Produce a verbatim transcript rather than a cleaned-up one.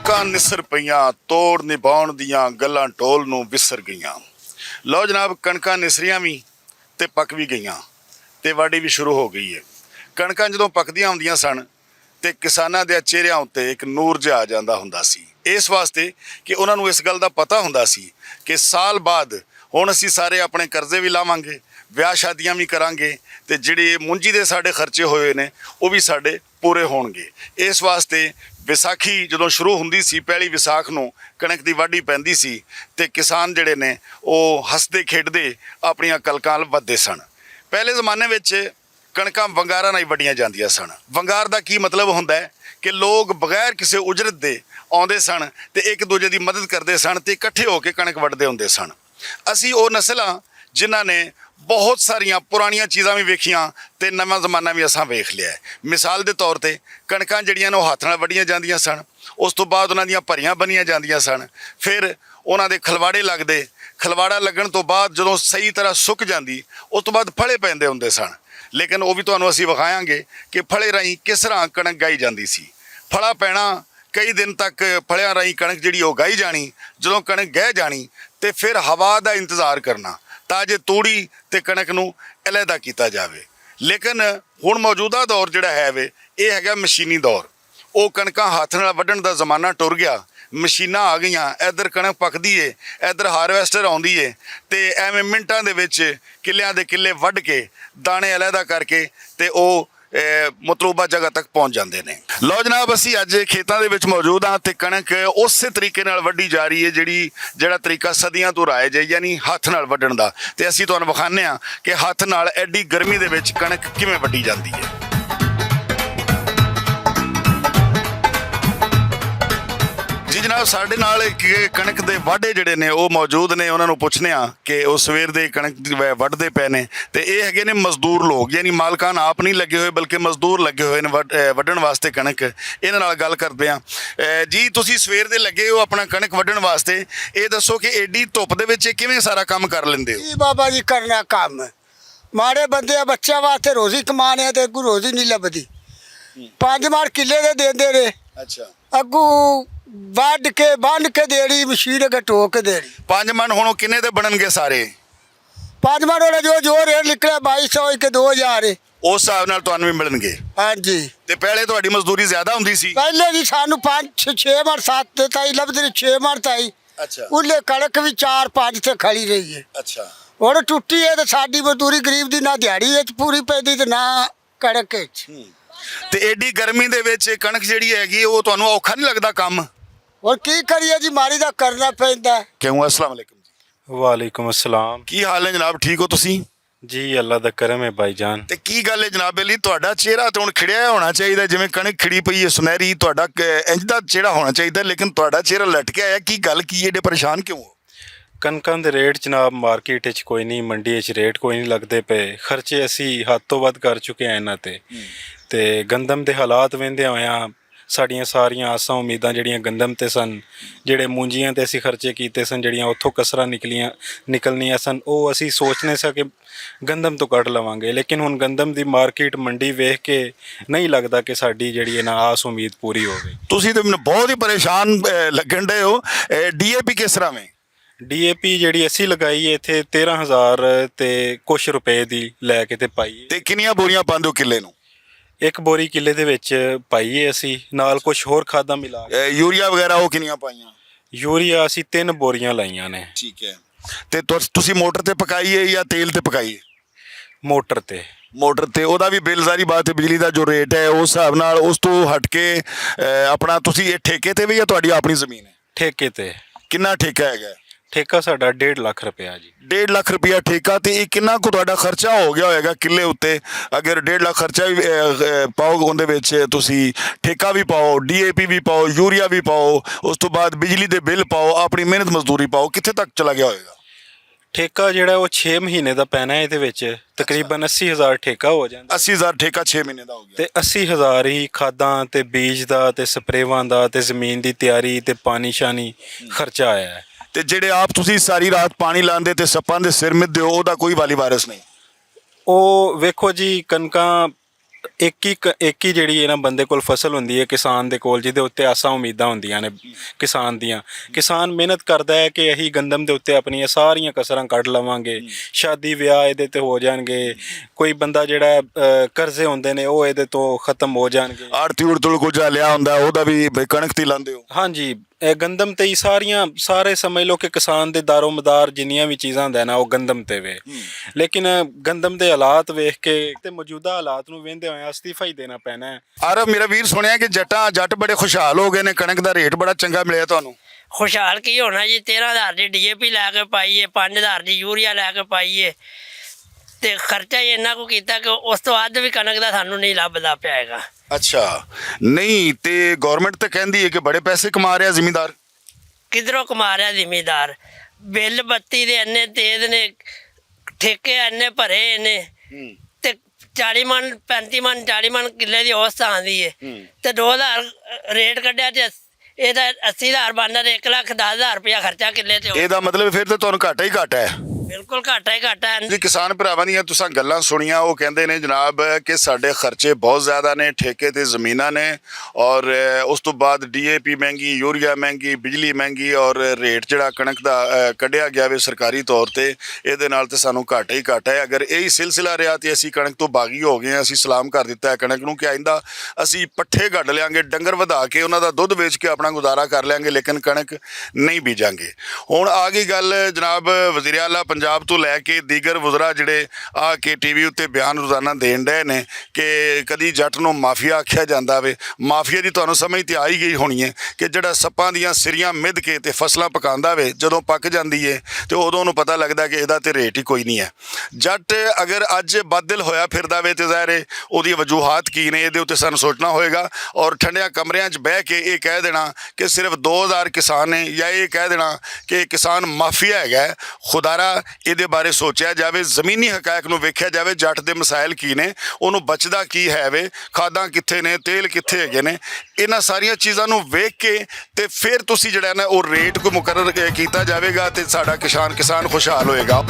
کنکاں نسر پئیاں، توڑ نبھاؤن دیاں گلاں ٹول نوں وسر گئیاں۔ لو جناب، کنکاں نسریاں وی تے پک وی گئیاں تے واڈی وی شروع ہو گئی ہے۔ کنکاں جدوں پکدیاں ہوندیاں سن تے کساناں دے چہریاں اُتے اک نور جہا آ جاندا ہوندا سی، اس واسطے کہ انہاں نوں اس گل دا پتہ ہوندا سی کہ سال بعد ہن اسی سارے اپنے قرضے وی لاواں گے، ویاہ شادیاں وی کراں گے، تے جڑے منجی دے ساڈے خرچے ہوئے نے، او وی ساڈے پورے ہون گے۔ اس واسطے ویساکھی جدوں شروع ہوندی سی، پہلی ویساکھ نوں کنک دی واڈی پیندی سی، تے کسان جڑے نے، او ہسدے کھیڈدے اپنیاں کلکاں ول ودھدے سن۔ پہلے زمانے وچ کنکاں ونگاراں نال وڈیاں جاندیاں سن۔ ونگار دا کی مطلب ہوندا ہے کہ لوگ بغیر کسے اجرت دے آوندے سن تے اک دوجے دی مدد کردے سن تے اکٹھے ہو کے کنک وڈدے ہوندے سن۔ اسی او نسل آں جنہاں نے بہت ساریاں پرانیاں چیزاں وی ویکھیاں تے نواں زمانہ وی اساں ویکھ لیا ہے۔ مثال دے طور تے کنکاں جڑیاں نوں ہتھ نال وڈیاں جاندیاں سن، اس توں بعد انہاں دیاں پریاں بنیاں جاندیاں سن، فیر انہاں دے کھلواڑے لگدے، کھلواڑا لگن توں بعد جدوں صحیح طرح سک جاندی، اس توں بعد پھلے پیندے ہوندے سن۔ لیکن او وی تہانوں اسی وکھایاں گے کہ پھلے راہیں کس طرح کنک گائی جاندی سی۔ پھلا پینا، کئی دن تک پھلیاں راہیں کنک جڑی او گائی جانی، جدوں کنک گہ جانی تے فیر ہوا دا انتظار کرنا تاں جے توڑی تے کنک نوں علیحدہ کیتا جاوے۔ لیکن ہن موجودہ دور جڑا ہے وے، اے ہے گا مشینی دور۔ او کنکاں ہتھ نال وڈن دا زمانہ ٹر گیا، مشیناں آ گئیاں، ادھر کنک پکدی اے، ادھر ہارویسٹر آوندی اے، تے ایویں منٹاں دے وچ کلیاں دے کلے وڈ کے، دانے علیحدہ کر کے، تے او مطلوبہ جگہ تک پہنچ جاندے نے۔ لو جناب، اسی اج کھیتاں دے وچ موجود ہاں تے کنک اسے طریقے نال وڈی جا رہی ہے جڑی جڑا طریقہ صدیاں توں رائج ہے، یعنی ہتھ نال وڈن دا۔ تے اسی تہانوں وکھانے ہاں کہ ہتھ نال ایڈی گرمی دے وچ کنک کیویں وڈی جاندی ہے۔ جی جناب، ساڈے نال اک کنک دے واڈے جڑے نے او موجود نے، انہاں نوں پچھنے ہاں کہ او سویر دے کنک وڈدے پے نے۔ تے اے ہگے نے مزدور لوگ، یعنی مالکان آپ نہیں لگے ہوئے بلکہ مزدور لگے ہوئے نے وڈن واسطے کنک۔ انہاں نال گل کردے ہاں۔ جی، تسی سویر دے لگے ہو اپنا کنک وڈن واسطے، اے دسو کہ ایڈی دھوپ دے وچ کیویں سارا کم کر لیندے ہو؟ جی بابا جی، کرنا کم ماڑے بندے آ، بچیاں واسطے روزی کمانے آ تے اگوں روزی نہیں لبدی۔ پنج مار کلے دے دیندے نے۔ اچھا۔ اگوں وڈ کے بن کے دیڑی، مشین اگے ٹوک کے دیڑی۔ پنج من ہن کنے دے بنن گے سارے؟ پنج من ہونا جو جو ریٹ نکلے، بائی سو کے دو ہزار ہے۔ اس حساب نال تانوں وی ملن گے۔ ہاں جی۔ تے پہلے تہاڈی مزدوری زیادہ ہوندی سی؟ پہلے جی سانوں پنج چھ، چھ من ست تائی لبدی، چھ من تائی۔ اچھا۔ اولے کڑک وی چار پنج تے کھڑی رہی ہے۔ اچھا۔ ہن ٹوٹی ہے تے ساڈی مزدوری غریب دی نہ دیہاڑی وچ پوری پیندی تے نہ کڑک وچ۔ تے ایڈی گرمی دے وچ کنک جیڑی ہے گی، او تانوں اوکھا نہیں لگدا کم؟ ہن کی کریے جی، ماری دا کرنا پیندا ہے۔ کیوں؟ السلام علیکم جی۔ وعلیکم السلام۔ کی حال ہے جناب، ٹھیک ہو تسی؟ جی، اللہ دا کرم ہے بھائی جان۔ تے کی گل ہے جناب علی، تہاڈا چہرہ تے ہن کھڑیا ہونا چاہیدا، جویں کنک کھڑی پئی ہے سنہری، تہاڈا انج دا چہرہ ہونا چاہیدا، لیکن تہاڈا چہرہ لٹکیا ہے، کی گل کی ہے، ایڈے پریشان کیوں ہو؟ کنکاں دے ریٹ جناب مارکیٹ وچ کوئی نہیں، منڈی وچ ریٹ کوئی نہیں لگدے پئے، خرچے اسی حد تو ودھ کر چکے ہیں انہاں تے۔ تے گندم دے حالات ویندے ہوئے ساڈیاں ساریاں آساں امیداں جڑیاں گندم تے سن، جڑے مونجیاں تے اسی خرچے کیتے سن، جڑیاں اتھوں کسراں نکلیاں، نکلنیاں سن، او اسی سوچنے سا کہ گندم تو کٹ لواں گے، لیکن ہن گندم دی مارکیٹ منڈی ویکھ کے نہیں لگدا کہ ساڈی جڑی ہے نا آس امید پوری ہو گئی۔ تسی تے مینوں بہت ہی پریشان لگن ڈے ہو۔ ڈی اے پی کس طرح میں؟ ڈی اے پی جڑی اسی لگائی ہے اتھے تیرہ ہزار تے کچھ روپے دی لے کے تے پائی ہے۔ تے کنیاں بوریاں پاندے ہو کلے نوں؟ ایک بوری کلے دے وچ پائی ہے اسی، نال کچھ ہور کھاداں ملا کے۔ یوریا وغیرہ او کنیاں پائیاں؟ یوریا اسی تین بوریاں لائیاں نے۔ ٹھیک ہے۔ تے تس- تسی موٹر تے پکائی ہے یا تیل تے پکائی ہے؟ موٹر تے۔ موٹر تے، او دا وی بل، ظاہری بات ہے، بجلی دا جو ریٹ ہے، اس حساب نال، اس تو ہٹ کے، اے، اپنا تسی اے ٹھیکے تے وی یا تہاڈی اپنی زمین ہے؟ ٹھیکے تے۔ کنا ٹھیکہ ہے گا؟ ٹھیکہ ساڈا ڈیڑھ لکھ روپیہ جی۔ ڈیڑھ لکھ روپیہ ٹھیکہ، تے اے کنا کو تہاڈا خرچہ ہو گیا ہوئے گا کلے اُتے؟ اگر ڈیڑھ لکھ خرچہ وی، اے، اے، پاؤ، اوندے وچ تسی ٹھیکہ وی پاؤ، ڈی اے پی وی پاؤ، یوریا وی پاؤ، اس تو بعد بجلی دے بل پاؤ، اپنی محنت مزدوری پاؤ، کتھے تک چلا گیا ہوئے گا؟ ٹھیکہ جیہڑا او چھ مہینے دا پینا ہے ایہدے وچ۔ تقریباً اسی ہزار ٹھیکہ ہو جاندا۔ اسی ہزار ٹھیکہ چھ مہینے دا ہو گیا۔ تے اسی ہزار ہی کھاداں تے بیج دا تے سپریواں دا تے زمین دی تیاری تے پانی شانی خرچہ آیا ہے۔ تے جیہڑے آپ تسی ساری رات پانی لاندے تے سپاں دے سر مدھے ہو، اوہدا کوئی والی وارث نہیں؟ او ویکھو جی، کنکاں ایک ہی ک- ایک ہی جڑی ہے نا، بندے کول فصل ہوندی ہے، کسان دے کول، جہدے اُتے آساں امیداں ہوندیاں نے کسان دیاں۔ کسان محنت کردا ہے کہ اہی گندم دے اُتے اپنیاں ساریاں کسراں کڈ لواں گے، شادی ویاہ ایہدے تے ہو جان گے، کوئی بندہ جڑا ہے، اے، قرضے ہوندے نے، او ایہدے تو ختم ہو جان گے۔ آڑتی اڑتل کو جا لیا ہوندا ہے، او دا بھی بھئی کنک تی لاندے ہو؟ ہاں جی، اے گندم تے ہی ساریاں، سارے سمجھ لو کہ کسان دے دار و مدار جنیاں وی چیزاں ہوندا ہے نا، او گندم تے وے۔ لیکن گندم دے حالات ویکھ کے تے موجودہ حالات نوں ویندے ہوئے استعفی دینا پینا ہے۔ آرو، میرا ویر، سنیا کہ جٹاں، جٹ بڑے خوشحال ہو گئے نے، کنک دا ریٹ بڑا چنگا ملیا تانوں؟ خوشحال کی ہونا جی؟ تیرہ ہزار دی ڈی اے پی لے کے پائی ہے، پنج ہزار دی یوریا لے کے پائی ہے، تے خرچہ ہی انہاں کو کیتا کہ اس تو ادھ بھی کنک دا سانوں نہیں لبدا پیا ہے گا۔ اچھا، نہیں تے گورنمنٹ تے کہندی ہے کہ بڑے پیسے کما رہا زمیندار۔ کدھروں کما رہا زمیندار؟ بل بتی دے اننے تیز نے، ٹھیکے اننے بھرے نے، تے چالی من، پینتی من، چالی من کلے دی اوسط آندی ہے۔ تے دو ہزار ریٹ کڈیا تے اے دا اسی ہزار بندا تے ایک لکھ دس ہزار روپیہ خرچہ کلے تے۔ اے دا مطلب پھر تے تانوں گھاٹا ہی گھاٹا ہے۔ بالکل گھاٹا ہی گھاٹا ہے۔ جی، کسان بھراواں دیاں تساں گلاں سنیاں، او کہندے نے جناب کہ ساڈے خرچے بہت زیادہ نے، ٹھیکے تے زمیناں نے، اور، اے، اس تو بعد ڈی اے پی مہنگی، یوریا مہنگی، بجلی مہنگی، اور ریٹ جڑا کنک دا، اے، کڈیا گیا وے سرکاری طور تے، اے دے نال تے سانوں گھاٹا ہی گھاٹا ہے۔ اگر یہی سلسلہ رہیا تے اسی کنک تو باغی ہو گئے ہیں، اسی سلام کر دتا ہے کنک نوں کہ آئندہ اسی پٹھے گڈ لیاں گے، ڈنگر ودھا کے انہاں دا دودھ ویچ کے اپنا گزارا کر لیاں گے، لیکن کنک نہیں بیجاں گے۔ ہن آ گئی گل جناب وزیر اعلیٰ پنجاب تو لے کے دیگر وزراء جڑے آ کے ٹی وی اُتے بیان روزانہ دین ڈے نے کہ کدی جٹ نوں مافیا آکھیا جاندا وے۔ مافیا دی تانوں سمجھ تے آ ہی گئی ہونی ہے کہ جڑا سپاں دیاں سریاں مد کے تے فصلاں پکاندا وے، جدوں پک جاندی ہے تے اودوں اونوں پتہ لگدا کہ ایدا تے ریٹ ہی کوئی نہیں ہے۔ جٹ اگر اج بدل ہویا پھردا وے تے ظاہر ہے اودی وجوہات کی نے، ایدے اُتے سانوں سوچنا ہوئے گا۔ اور ٹھنڈیاں کمریاں 'چ بہہ کے اے کہہ دینا کہ صرف دو ہزار کسان نے، یا اے کہہ دینا کہ کسان مافیا ہے، خدارا ایدے بارے سوچیا جاوے، زمینی حقائق نوں ویکھیا جاوے، جٹ دے مسائل کی نے، اونوں بچدا کی ہے وے، کھاداں کتھے نے، تیل کتھے ہے نے، انہاں ساریاں چیزاں نوں ویکھ کے تے پھر تسی جڑا نا او ریٹ کوئی مقرر، اے، کیتا جاوے گا تے ساڈا کسان، کسان خوشحال ہوئے گا۔